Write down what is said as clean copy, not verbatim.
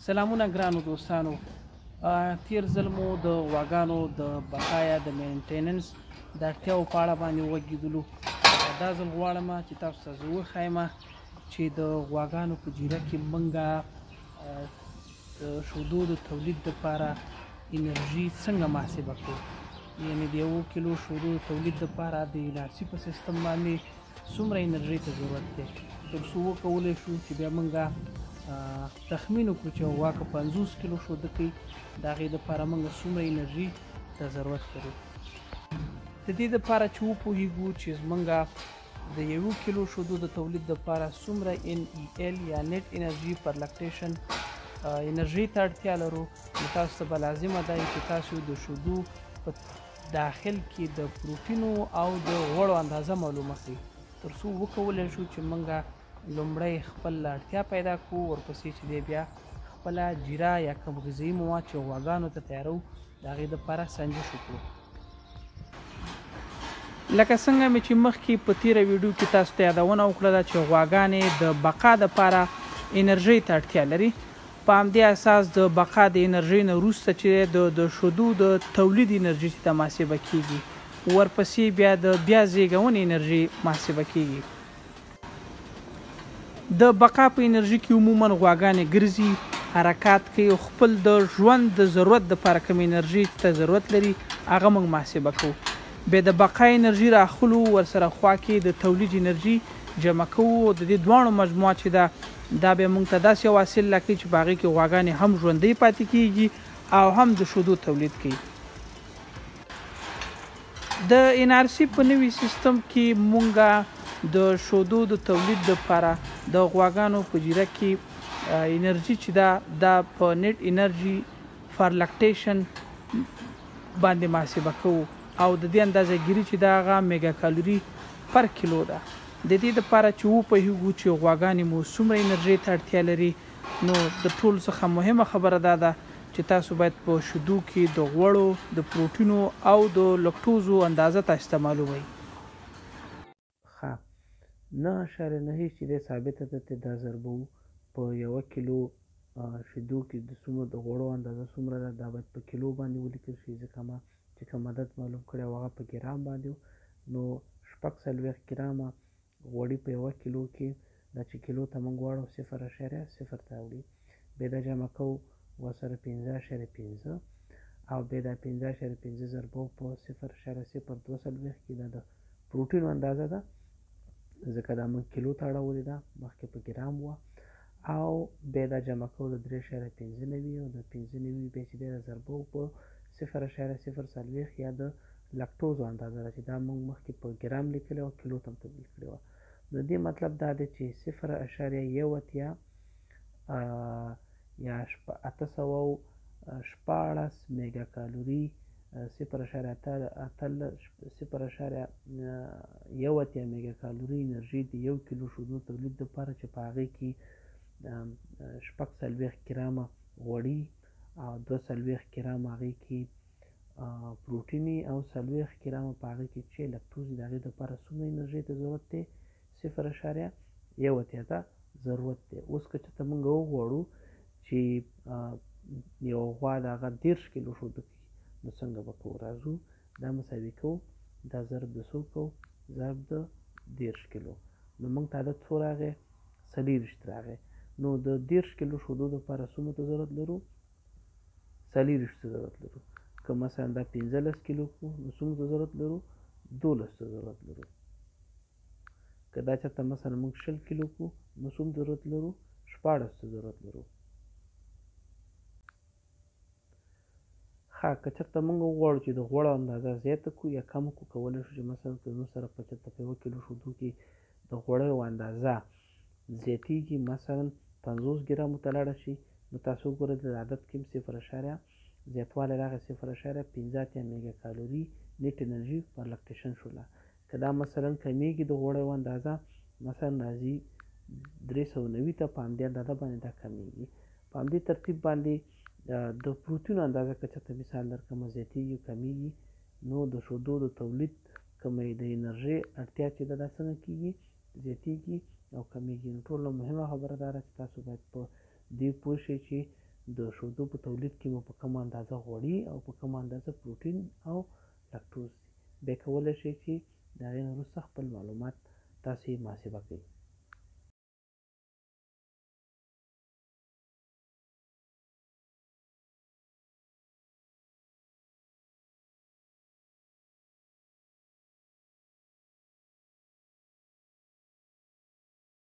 سلامونه ګرانو دوستانو، تیر ځل مو د غواګانو د بقایا د maintenance د اړتیاوو په اړه باندې وغږېدلو. دا ځل غواړم چې تاسو ته زه وښایم چې د غواګانو په جیره کې مونږه د شودو د تولید دپاره انرژي څنګه محاسبه کړو، یعنې د یو کیلو شودو د تولید دپاره د N R C په سیستم باندې څومره انرژي ته ضرورت دی، تر څو وکولی شو چې بیا مونږه تخمین وکړو چې غوا که 50 کیلو شوده کوي د هغې دپاره مونږ څومره انرژي ته ضرورت لرو. د دې دپاره چې وپوهیږو چې زمونږ د یو کیلو شودو د تولید دپاره څومره N E L یا net energy per lactation انرژي ته اړتیا لرو، نو تاسو ته به لازمه ده چې تاسو د شودو په داخل کې د پروټینو او د غوړو اندازه معلومه کړئ، تر څو وکولی شو چې مونږ لومړی خپل اړتیا پیدا کړو، ورپسې چې دی بیا خپله جیره یا کوم غذایي مواد چې غواګانو ته تیاروو د هغې دپاره سنجش وکړو. لکه څنګه مې چې مخکې په تیره ویډیو کې تاسو ته یادونه وکړله چې غواګانې د بقا دپاره انرژۍ ته اړتیا لري، په همدې اساس د بقا د انرژۍ نه وروسته چې د شودو د تولید انرژي چې ته محاسبه کیږي، ورپسې بیا د بیا زیږونې انرژي محاسبه کیږي. د بقا په انرژي کې عموما غواګانې ګرځي، حرکات کوي او خپل د ژوند د ضرورت دپاره کوم انرژي چې ته ضرورت لري هغه موږ محاسبه کوو. بیا د بقا انرژي راخلو، ورسره خوا کې د تولید انرژي جمع کوو او د دې دواړو مجموعه چې ده دا بیا موږ ته داسې یو حاصل راکوي چې په هغې کې غواګانې هم ژوندۍ پاتې کیږي او هم د شودو تولید کوي. د N R C په نوي سیستم کې مونږ د شودو د تولید دپاره د غواګانو په جیره کې انرژي چې ده دا په net energy for lactation باندې محاسبه کوو او د دې اندازه ګیري چې ده هغه میګا کالوري پر کیلو ده. د دې دپاره چې وپوهیږو چې غواګانې مو څومره انرژۍ ته اړتیا لري، نو د ټولو څخه مهمه خبره دا ده چې تاسو باید په شودو کې د غوړو، د پروټینو او د لکټوزو اندازه تاسو ته معلومه وي. ښه، 9.9 چې دی ثابته ده ته دا ضربوو په یوه کیلو شیدو کې د څومره د غوړو اندازه څومره ده، دا باید په کیلو باندې ولیکل شي، ځکه ما چې کوم عدد معلوم کړی و هغه په ګرام باندې و. نو 46 ګرامه غوړي په یوه کیلو کې، دا چې کیلو ته موږ واړو 0.0 ته اوړي، بیا دا جمع کوو ورسره 5.5 او بیا دا 5.5 ضربو په 0.042 کې دا د پروټینو اندازه ده، ځکه دا موږ کیلو ته اړولې ده، مخکې په ګرام وه. او بیا دا جمع کوو د 3.95 او د 95 بیا چې دی دا ضربو په 0.040 یا د لکټوزو اندازه ده چې دا موږ مخکې په ګرام لیکلې او کیلو ته هم تبدیل کړې وه. نو دې مطلب دا دی چې 0.81 یا 816 میګا کالوري، 0.81 میګا کالوري انرژي د یو کیلو شودو تولید دپاره چې په هغې کې 46 ګرامه غوړي او 42 ګرامه هغې کې پروټیني او 40 ګرامه په هغې کې چې لکټوز د هغې دپاره څومره انرژي ته ضرورت دی، 0.81 ته ضرورت دی. اوس که چېرته موږ وغواړو چې یوه غوا د هغه 30 کیلو شوده کوي، نو څنګه به کوو؟ راځو دا مساوي کوو، دا ضرب د څو کوو؟ ضرب د 30 کیلو. نو موږ ته عدد څو راغی؟ 24 راغی. نو د 30 کیلو شودو دپاره څومره ته ضرورت لرو؟ 24 ته ضرورت لرو. که مثلا دا 15 کیلو کړو نو څومره ته ضرورت لرو؟ 12 ته ضرورت لرو. که دا چېرته مثلا موږ 20 کیلو کړو نو څومره ضرورت لرو؟ 16 ته ضرورت لرو. ښه، که چېرته موږ وغواړو چې د غوړو اندازه زیاته کړو یا کمه کړو، کولی شو چې مثلا که زموږ سره په چېرته په یوه کیلو شودو کې د غوړیو اندازه زیاتېږي، مثلا 50 ګرامو ته لاړه شي، نو تاسو وګورئ د عدد کې هم صفر اشاریه زیاتوالی راغی، 0.85 میګا کالوري net energy per lactation شوله. که دا مثلا کمیږي د غوړیو اندازه، مثلا راځي 390 ته، په همدې اندازه باندې دا کمیږي. په همدې ترتیب باندې د پروتینو اندازه که چېرته مثال درکړم زیاتېږي کمیږي، نو د شودو د تولید کومه د انرژۍ اړتیا چې ده دا څنګه کیږي؟ زیاتېږي او کمیږي. نو ټولو مهمه خبره دا ده چې تاسو باید په دې پوه شئ چې د شودو په تولید کې مو په کومه اندازه غوړي او په کومه اندازه پروټین او لاکټوز دي. بیا کولی شئ چې د هغې نه وروسته خپل معلومات تاسې محاسبه کړئ.